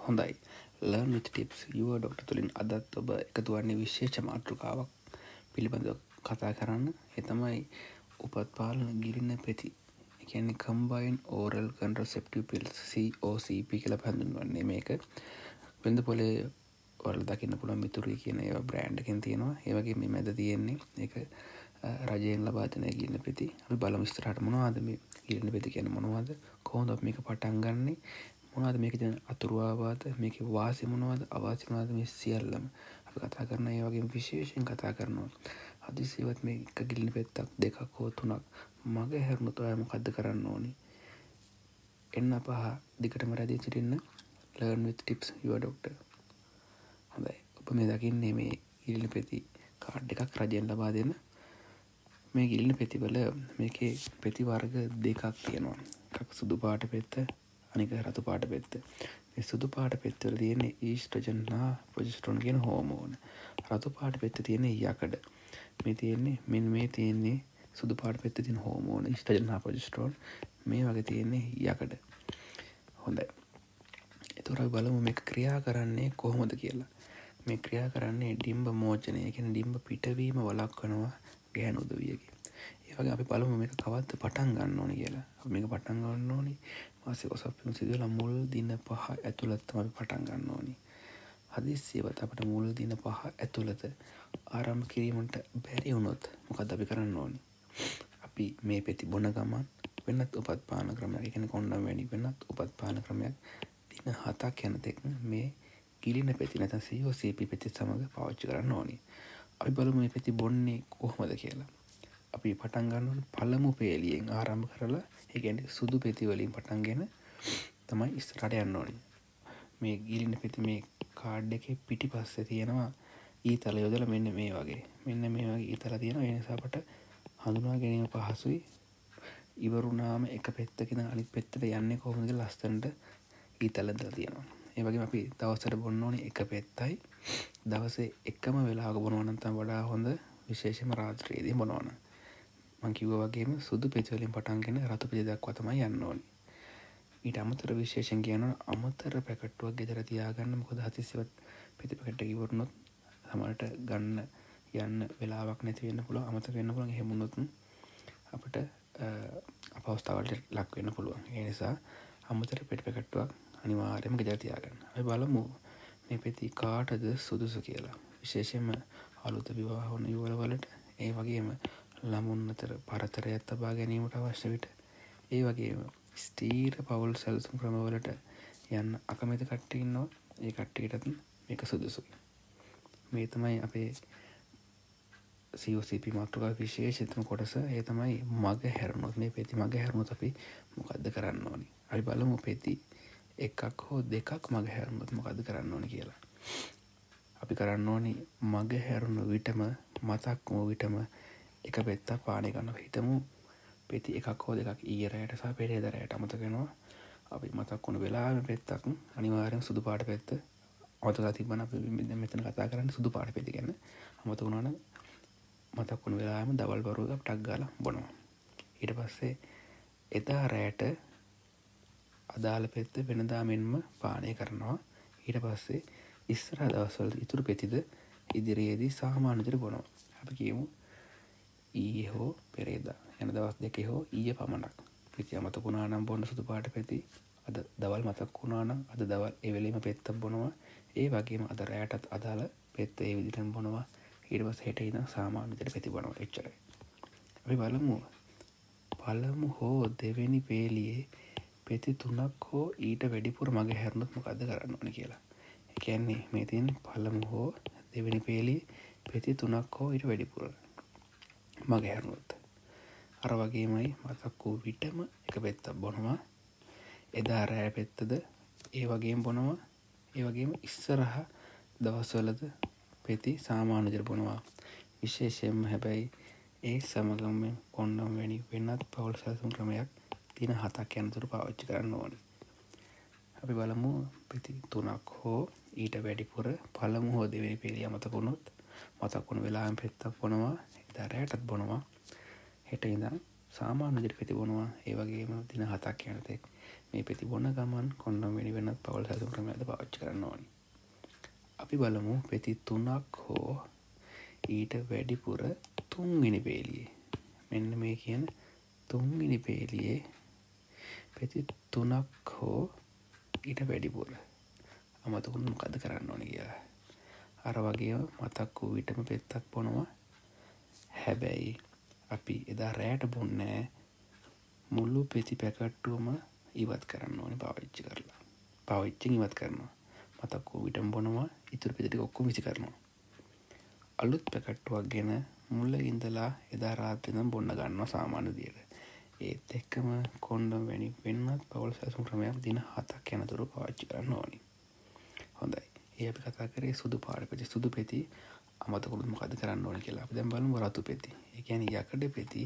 හොඳයි. Learn with tips your doctor තුලින් අදත් ඔබ එකතු වන්නේ විශේෂ මාතෘකාවක් පිළිබඳව කතා කරන්න. ඒ තමයි උපත් පාලන ගිලින පෙති. ඒ කියන්නේ combined oral contraceptive pills COCP කියලා හඳුන්වන්නේ මේක. වෙළඳ පොලේ ඔයාලා දකින්න පුළුවන් මිතුරි කියන ඒවා බ්‍රෑන්ඩ් එකෙන් තියෙනවා. ඒ වගේම මේ මැද තියෙන්නේ ඒක රජයෙන් ලබා දෙන ගිලින පෙති. අපි බලමු ඉස්සරහට මොනවද මේ ගිලින පෙති කියන්නේ මොනවද? කොහොමද අපි මේක පටන් ගන්නෙ? මොනවද මේකේ තියෙන අතුරු ආබාධ, මේකේ වාසි මොනවද, අවාසි මොනවද, මේ සියල්ලම අපි කතා කරන. ඒ වගේම විශේෂයෙන් කතා කරනවා හදිසියවත් මේ එක ගිලින පෙත්තක් දෙකක් හෝ තුනක් මග හැරුණොත් ඔයා මොකද්ද කරන්න ඕනි? එන්න පහ දිගටම රැඳී සිටින්න Learn with tips your doctor. හොඳයි. ඔබ මේ දකින්නේ මේ ගිලින පෙති කාඩ් එකක් රජයෙන් ලබා දෙන. මේ ගිලින පෙතිවල මේකේ පෙති වර්ග දෙකක් තියෙනවා. එකක් සුදු පාට පෙත්ත, අනික රතු පාට පෙත්ත. මේ සුදු පාට පෙත්වල තියෙන්නේ ඊස්ට්‍රජන් හා ප්‍රොජෙස්ටරෝන් කියන හෝමෝන. රතු පාට පෙත්තේ තියෙන්නේ යකඩ. මේ තියෙන්නේ මෙන්න මේ තියෙන්නේ සුදු පාට පෙත්තේ තියෙන හෝමෝන ඊස්ට්‍රජන් හා ප්‍රොජෙස්ටරෝන්. මේ වගේ තියෙන්නේ යකඩ. හොඳයි. එතකොට අපි බලමු මේක ක්‍රියා කරන්නේ කොහොමද කියලා. මේ ක්‍රියා කරන්නේ ඩිම්බ මෝචනය, ඒ කියන්නේ ඩිම්බ පිටවීම වළක්වනවා ගැහැණු උදවියගේ. ඒ වගේ අපි බලමු මේක කවද්ද පටන් ගන්න ඕනේ කියලා. අපි මේක පටන් ගන්න ඕනේ මාසික ඔසප් වීම සිදු වෙලා මුල් දින 5 ඇතුළත තමයි අපි පටන් ගන්න ඕනේ. හදිස්සියවත් අපිට මුල් දින 5 ඇතුළත ආරම්භ කිරීමට බැරි වුණොත් මොකද්ද අපි කරන්න ඕනේ? අපි මේ පෙති බොන ගමන් වෙනත් උපත් පාන ක්‍රමයක්, ඒ කියන්නේ කොන්ඩම් වැනි වෙනත් උපත් පාන ක්‍රමයක් දින 7ක් යන තෙක් මේ ගිලින පෙති නැත්නම් COCP පෙති සමග පාවිච්චි කරන්න ඕනේ. අපි බලමු මේ පෙති බොන්නේ කොහොමද කියලා. අපි පටන් ගන්න ඕනේ පළමු පේලියෙන් ආරම්භ කරලා, ඒ කියන්නේ සුදු පෙති වලින් පටන්ගෙන තමයි ඉස්සරහට යන්න ඕනේ. මේ ගිලින පෙති මේ කාඩ් එකේ පිටිපස්සේ තියෙනවා ඊතල යොදලා මෙන්න මේ වගේ. මෙන්න මේ වගේ ඊතල තියෙනවා. ඒ නිසා අපට හඳුනා ගැනීම පහසුයි. ඉවරුනාම එක පෙත්තකින් අනිත් පෙත්තට යන්නේ කොහොමද කියලා ලස්සනට ඊතල දාලා තියෙනවා. ඒ වගේම අපි දවසට බොන්න ඕනේ එක පෙත්තයි. දවසේ එකම වෙලාවක බොනවා නම් තමයි වඩා හොඳ, විශේෂයෙන්ම රාත්‍රියේදී බොනවා නම්. මං කිව්වා වගේම සුදු පෙති වලින් පටන්ගෙන රතු පෙති දක්වා තමයි යන්න ඕනේ. ඊට අමතරව විශේෂයෙන් කියනවා අමතර පැකට්ටුවක් ගෙදර තියාගන්න. මොකද හදිස්සියවත් පෙති පැකට් එක ඉවරුනොත් සමහරට ගන්න යන්න වෙලාවක් නැති වෙන්න පුළුවන්, අමතක වෙන්න පුළුවන්. එහෙම වුණොත් අපිට අපහසුතාවලට ලක් වෙන්න පුළුවන්. ඒ නිසා අමතර පෙති පැකට්ටුවක් අනිවාර්යයෙන්ම ගෙදර තියාගන්න. අපි බලමු මේ පෙති කාටද සුදුසු කියලා. විශේෂයෙන්ම අලුත විවාහ වන යුවළ වලට, ඒ වගේම ළමුන් අතර පරතරයක් තබා ගැනීමට අවශ්‍ය විට, ඒ වගේම ස්ථීර පවුල් සැලසුම් ක්‍රමවලට යන්න අකමැති කට්ටිය ඉන්නවා. ඒ කට්ටියටත් මේක සුදුසුයි. මේ තමයි අපේ COCP මාතෘකාවේ විශේෂිතම කොටස. ඒ තමයි මග හැරුණොත්, මේ පෙති මග හැරුණොත් අපි මොකද්ද කරන්න ඕනි? අපි බලමු පෙති එකක් හෝ දෙකක් මග හැරුණොත් මොකද්ද කරන්න ඕනි කියලා. අපි කරන්න ඕනි මග හැරුණු විටම, මතක් වූ විටම එක පෙත්තක් පානය කරනවා. හිතමු පෙති එකක් හෝ දෙකක් ඊයේ රැයට සහ පෙරේද රැයට අමතක වෙනවා. අපි මතක් වුණ වෙලාවෙම පෙත්තක් අනිවාර්යයෙන්ම සුදු පාට පෙත්ත අමතක කරලා තිබ්බනම්, අපි දැන් මෙතන කතා කරන්නේ සුදු පාට පෙති ගැන. අමතක වුණා නම් මතක් වුණ වෙලාවෙම දවල් වරුවක ටක් ගාලා බොනවා. ඊට පස්සේ එදා රැයට අදාළ පෙත්ත වෙනදා මෙන්ම පානය කරනවා. ඊට පස්සේ ඉස්සරහ දවස්වල ඉතුරු පෙතිද ඉදිරියේදී සාමාන්‍ය විදිහට බොනවා. අපි කියමු ඊයේ හෝ පෙරේදා යන දවස් දෙකේ හෝ ඊයේ පමණක් පෙති අමතක වුණා නම් බොන්න සුදු පාට පෙති, අද දවල් මතක් වුණා නම් අද දවල් ඒ වෙලෙම පෙත්තක් බොනවා. ඒ වගේම අද රැයටත් අදාළ පෙත්ත ඒ විදිහටම බොනවා. ඊට පස්සේ හෙට ඉඳන් සාමාන්‍ය විදිහට පෙති බොනවා. එච්චරයි. අපි බලමු පළමු හෝ දෙවෙනි පේලියේ පෙති තුනක් හෝ ඊට වැඩිපුර මග හැරුණොත් මොකද්ද කරන්න ඕනේ කියලා. ඒ කියන්නේ මේ තියෙන පළමු හෝ දෙවෙනි පේලියේ පෙති තුනක් හෝ ඊට වැඩිපුර මග හැරුණොත් අර වගේමයි මතක් වූ විටම එක පෙත්තක් බොනවා. එදා රෑ පෙත්තද ඒ වගේම බොනවා. ඒ වගේම ඉස්සරහ දවස්වලද පෙති සාමාන්‍ය විදිහට බොනවා. විශේෂයෙන්ම හැබැයි ඒ සමගම කොන්ඩම් වැනි වෙනත් පවුල් සැලසුම් ක්‍රමයක් දින 7ක් යනතුරු පාවිච්චි කරන්න ඕනි. අපි බලමු පෙති තුනක් හෝ ඊට වැඩිපුර පළමු හෝ දෙවෙනි පෙළිය අමතක වුණොත් මතක් වුණ වෙලාවෙම පෙත්තක් බොනවා. එදා රැයටත් බොනවා. හෙට ඉඳන් සාමාන්‍ය විදිහට පෙති බොනවා. ඒ වගේම දින 7ක් යන තෙක් මේ පෙති බොන ගමන් කොන්ඩොම් වැනි වෙනත් පවුල් සැලසුම් ක්‍රමයක්ද පාවිච්චි කරන්න ඕනි. අපි බලමු පෙති 3ක් හෝ ඊට වැඩිපුර තුන්වෙනි පේලියේ, මෙන්න මේ කියන තුන්වෙනි පේලියේ පෙති 3ක් හෝ ඊට වැඩිපුර අමතක වුණොත් මොකද්ද කරන්න ඕනේ කියලා. අර වගේම මතක් වූ විටම පෙත්තක් බොනවා. හැබැයි අපි එදා රෑට බොන්නේ මුළු පෙති පැකට්ටුවම ඉවත් කරන්න ඕනේ පාවිච්චි කරලා. පාවිච්චින් ඉවත් කරනවා. මතක් වූ විටම බොනවා, ඉතුරු පෙති ටික ඔක්කොම විසි කරනවා. අලුත් පැකට්ටුවක් ගෙන මුල ඉඳලා එදා රාත්‍රියේ ඉඳන් බොන්න ගන්නවා සාමාන්‍ය විදියට. ඒත් එක්කම කොන්ඩොම් වැනි වෙනත් පවුල් සැලසුම් ක්‍රමයක් දින 7ක් යනතුරු පාවිච්චි කරන්න ඕනි. හොඳයි. ඒ අපි කතා කරේ සුදු පාට පෙති. සුදු පෙති අමතක වුණොත් මොකද්ද කරන්න ඕනි කියලා. අපි දැන් බලමු රතු පෙති. ඒ කියන්නේ යකඩ පෙති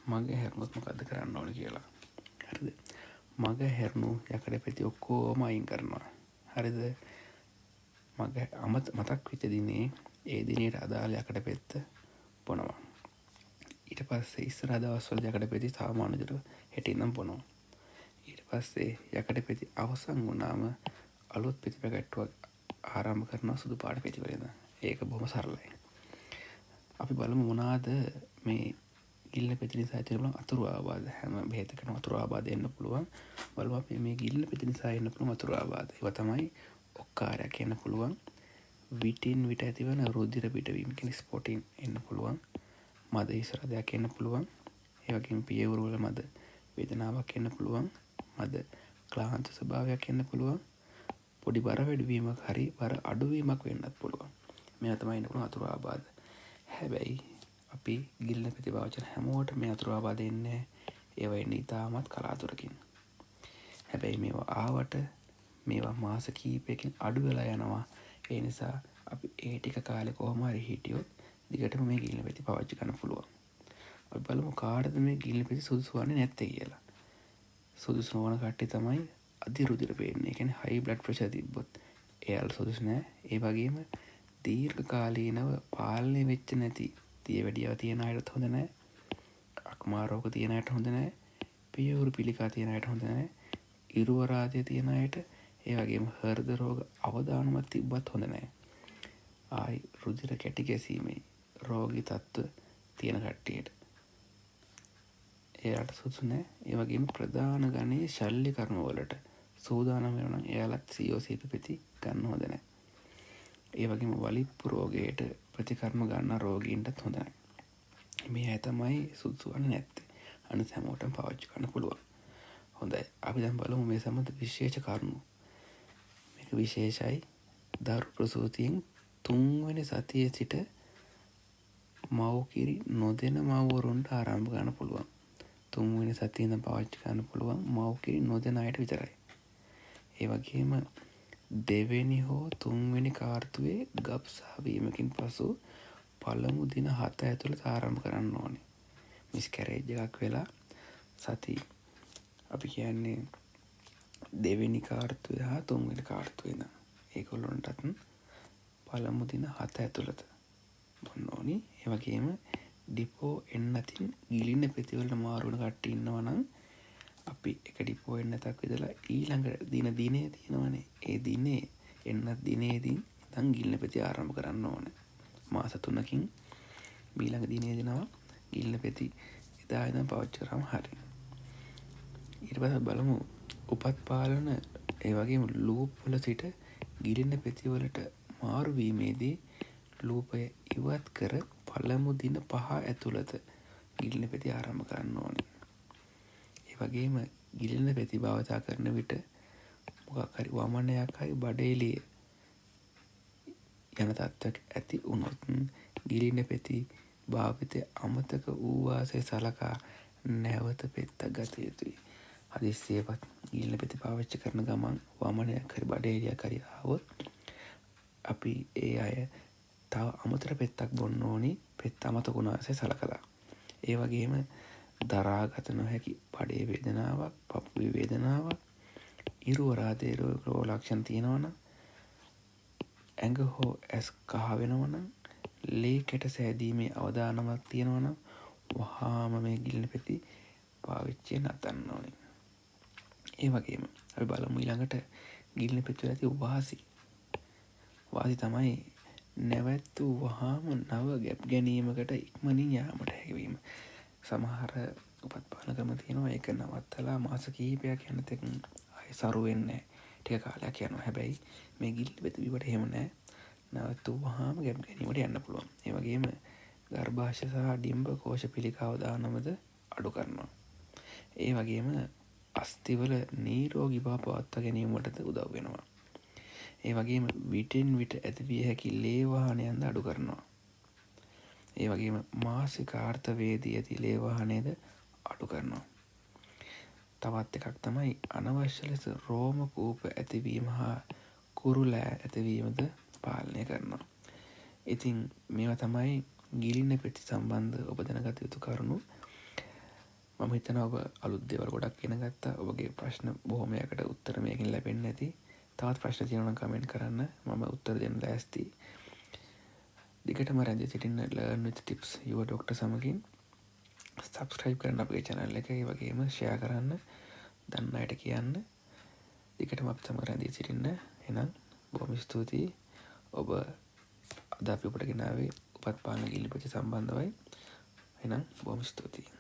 මග හැරුණොත් මොකද්ද කරන්න ඕනි කියලා. හරිද? මග හැරුණු යකඩ පෙති ඔක්කොම අයින් කරනවා. හරිද? මග මතක් වෙච්ච දිනේ ඒ දිනේට අදාළ යකඩ පෙත්ත බොනවා. ඊට පස්සේ ඉස්සරහ දවස්වල යකඩ පෙති සාමාන්‍ය විදිහට හෙට ඉඳන් බොනවා. ඊට පස්සේ යකඩ පෙති අවසන් වුණාම අලුත් පෙති පැකට්ටුවක් ආරම්භ කරනවා සුදු පාට පෙති වලින්. ඒක බොහොම සරලයි. අපි බලමු මොනවාද මේ ගිල්ල පෙති නිසා ඇති වෙන අතුරු ආබාධ. හැම බෙහෙතකටම අතුරු ආබාධ එන්න පුළුවන්. බලමු අපි මේ ගිල්ල පෙති නිසා එන්න පුළුවන් අතුරු ආබාධ. ඒවා තමයි ඔක්කාරයක් එන්න පුළුවන්, විටින් විට ඇතිවන රුධිර පිටවීම කියන්නේ ස්පොටින් එන්න පුළුවන්, මද හිස් රදයක් එන්න පුළුවන්, ඒ වගේම පියවරු වල මද වේදනාවක් එන්න පුළුවන්, මද ක්ලාන්ත ස්වභාවයක් එන්න පුළුවන්, පොඩි බර වැඩිවීමක් හරි බර අඩුවීමක් වෙන්නත් පුළුවන්. මේවා තමයි එන්න පුළුවන් අතුරු ආබාධ. හැබැයි අපි ගිල්න පෙති පාවිච්චි කරන හැමෝටම මේ අතුරු ආබාධ එන්නේ නැහැ. ඒවා එන්නේ ඉතාමත් කලාතුරකින්. හැබැයි මේවා ආවට මේවා මාස කීපයකින් අඩු වෙලා යනවා. ඒ නිසා අපි ඒ ටික කාලේ කොහොම හරි හිටියොත් දිගටම මේ ගිල්න පෙති පාවිච්චි කරන්න පුළුවන්. අපි බලමු කාටද මේ ගිල්න පෙති සුදුසු වන්නේ නැත්තේ කියලා. සුදුසු නොවන කට්ටිය තමයි අධි රුධිර පේන්නේ. ඒ කියන්නේ හයි බ්ලඩ් ප්‍රෙෂර් තිබ්බොත් එයාලා සුදුසු නෑ. ඒ වගේම දීර්ඝ කාලීනව පාලනය වෙච්ච නැති දියවැඩියාව තියෙන අයටත් හොඳ නෑ. අක්මා රෝග තියෙන අයට හොඳ නෑ. පියවරු පිළිකා තියෙන අයට හොඳ නෑ. ඉරුවරාදය තියෙන අයට, ඒ වගේම හෘද රෝග අවදානමක් තිබ්බත් හොඳ නෑ. ආයි රුධිර කැටි ගැසීමේ රෝගී තත්ත්ව තියෙන කට්ටියට එයාට සුදුසු නෑ. ඒ වගේම ප්‍රධාන ගණයේ ශල්‍ය කර්ම වලට සූදානම් වෙනවා නම් එයාලත් COCP පෙති ගන්න හොඳ නෑ. ඒ වගේම වලිප්පු රෝගයට ප්‍රතිකර්ම ගන්න රෝගීන්ටත් හොඳ නෑ. මේ අය තමයි සුදුසු වන්නේ නැත්තේ. අනිත් හැමෝටම පාවිච්චි කරන්න පුළුවන්. හොඳයි. අපි දැන් බලමු මේ සම්බන්ධ විශේෂ කරුණු. මේක විශේෂයි. දරු ප්‍රසූතියෙන් තුන්වෙනි සතියේ සිට මව් කිරි නොදෙන මව්වරුන්ට ආරම්භ කරන්න පුළුවන්. තුන්වෙනි සතියේ ඉඳන් පාවිච්චි කරන්න පුළුවන් මව් කිරි නොදෙන අයට විතරයි. ඒ වගේම දෙවෙනි හෝ තුන්වෙනි කාර්තුවේ ගබ්සා වීමකින් පසු පළමු දින 7 ඇතුළත ආරම්භ කරන්න ඕනේ. මිස්කැරේජ් එකක් වෙලා සති අපි කියන්නේ දෙවෙනි කාර්තුවේ හා තුන්වෙනි කාර්තුවේ ඉඳන් ඒගොල්ලොන්ටත් පළමු දින 7 ඇතුළත බොන්න ඕනි. ඒ වගේම ඩිපෝ එන්නතින් ගිලින පෙති වලට මාරු වෙන කට්ටිය ඉන්නවා නම් අපි එක ඩිපෝ එන්නතක් විදලා ඊළඟ දින දිනේ තියෙනවනේ, ඒ දිනේ එන්නත් දිනේදී ඉඳන් ගිලින පෙති ආරම්භ කරන්න ඕනේ. මාස 3කින් ඊළඟ දිනේ දෙනවා ගිලින පෙති එදා ඉඳන් පාවිච්චි කරාම හරි. ඊට පස්සේ බලමු උපත් පාලන ඒ වගේම ලූප් වල සිට ගිලින පෙති වලට මාරු වීමේදී ලූපය ඉවත් කර පළමු දින 5 ඇතුළත ගිලින පෙති ආරම්භ කරන්න ඕනේ. ඒ වගේම ගිලින පෙති භාවිතා කරන විට මොකක් හරි වමනයක් හරි බඩ එළිය යන තත්ත්වයක් ඇති වුණොත් ගිලින පෙති භාවිතය අමතක වූ වාසේ සලකා නැවත පෙත්තක් ගත යුතුයි. හදිස්සියේවත් ගිලින පෙති පාවිච්චි කරන ගමන් වමනයක් හරි බඩ එළියක් හරි ආවොත් අපි ඒ අය තව අමතර පෙත්තක් බොන්න ඕනි, පෙත්ත අමතක වුණ වාසේ සලකලා. ඒ වගේම දරාගත නොහැකි බඩේ වේදනාවක්, පපුවේ වේදනාවක්, ඉරුවරාදේ රෝග ලක්ෂණ තියෙනවා නම්, ඇඟ හෝ ඇස් කහ වෙනවා නම්, ලේ කැට සෑදීමේ අවදානමක් තියෙනවා නම්, වහාම මේ ගිලින පෙති පාවිච්චිය නවත්තන්න ඕනේ. ඒ වගේම අපි බලමු ඊළඟට ගිලින පෙති වල ඇති වාසි. වාසි තමයි නැවැත්වූ වහාම නව ගැප් ගැනීමකට ඉක්මනින් යාමට හැකිවීම. සමහර උපත් පාලන ක්‍රම තියෙනවා ඒක නවත්තලා මාස කිහිපයක් යන තෙක් ආයෙ සරු වෙන්නේ නැහැ. ටික කාලයක් යනවා. හැබැයි මේ ගිලින පෙති බිව්වට එහෙම නැහැ. නැවැත්වූ වහාම ගැප් ගැනීමට යන්න පුළුවන්. ඒ වගේම ගර්භාෂ සහ ඩිම්බ කෝෂ පිළිකාව දානමද අඩු කරනවා. ඒ වගේම අස්ථිවල නිරෝගී බව පවත්වා ගැනීමටද උදව් වෙනවා. ඒ වගේම විටින් විට ඇතිවිය හැකි ලේ වහනයන්ද අඩු කරනවා. ඒ වගේම මාසික ආර්ථවයේදී ඇති ලේ වහනයද අඩු කරනවා. තවත් එකක් තමයි අනවශ්‍ය ලෙස රෝම කූප ඇතිවීම හා කුරුලෑ ඇතිවීමද පාලනය කරනවා. ඉතින් මේවා තමයි ගිලින පෙති සම්බන්ධ ඔබ දැනගත යුතු කරුණු. මම හිතනවා ඔබ අලුත් දේවල් ගොඩක් ඉගෙන ගත්තා. ඔබගේ ප්‍රශ්න බොහොමයකට උත්තර මේකෙන් ලැබෙන්නේ නැති. තවත් ප්‍රශ්න තියෙනවා නම් කමෙන්ට් කරන්න. මම උත්තර දෙන්න ලෑස්ති. දිගටම රැඳී සිටින්න Learn with Tips Your Doctor සමගින්. Subscribe කරන්න අපේ channel එක, ඒ වගේම share කරන්න, දන්න අයට කියන්න. දිගටම අපිත් සමග රැඳී සිටින්න. එහෙනම් බොහොම ස්තුතියි. ඔබ අද අපි ඔබට ගෙනාවේ උපත් පාලන ගිලින පෙති සම්බන්ධවයි. එහෙනම් බොහොම ස්තුතියි.